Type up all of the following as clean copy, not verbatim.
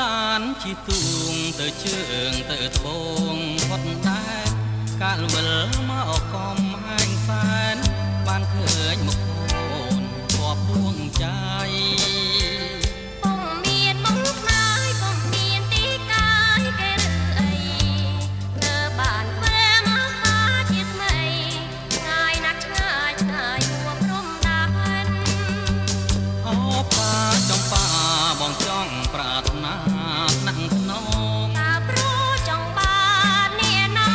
ឡានជិះទូងទៅជើងទៅត្បូងផុតដែរកាលវិលមកកំហែងសែនបានឃើញមុខអូនគប់ដួងใจ ពុំមានមុខខ្នាយពុំមានទីកាយគេឬអីទើបបានធ្វើមកសាជាថ្មីឆ្ងាយណាស់ឆ្ងាយឆ្ងាយហួព្រំដែន អោផ្កាចំប៉ាបងចង់ប្រាថ្នាថ្នាក់ថ្នម តើព្រោះចង់បានអ្នកណា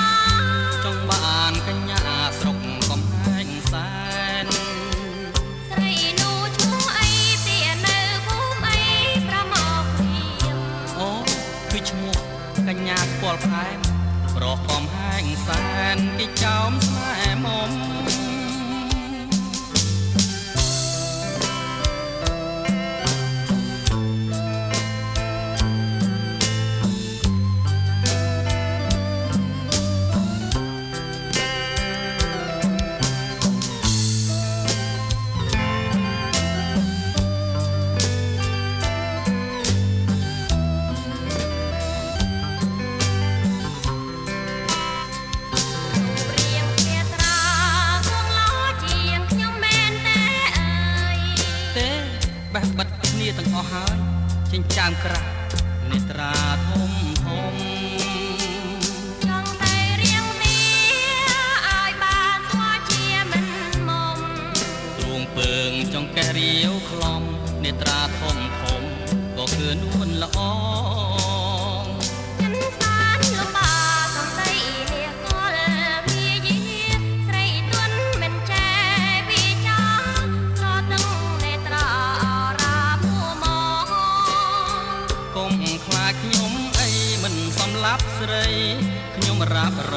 ចង់បានកញ្ញាស្រុកកំហែងសែន ស្រីនោះឈ្មោះអីទៀនៅភូមិអីប្រមកព្រាម អូគឺឈ្មោះកញ្ញាខ្ពល់ផ្អែមប្រុសកំហែងសែនគេចោមស្នេហ៍មុំ រៀងជាត្រាគងលោជាងខ្ញុំមែនទេអើយ ទេបេះបិទគ្នាទាំងអស់ហើយចិញ្ចើមក្រាស់នេត្រាធំធំ ចង់តែរៀងនេះឲ្យបានស្គាល់ជាមិនមុំ ទ្រូងពើងចង្កេះរាវខ្លំនេត្រាធំធំក៏គឺនួនល្អង ចិនសានលំបាកសំដីនេះកលមាយាស្រីទន់មិនចេះវិចាស្រទឹងនេត្រាអរាមួមក កុំខ្លាចខ្ញុំអីមិនសម្លាប់ស្រីខ្ញុំរាប់រ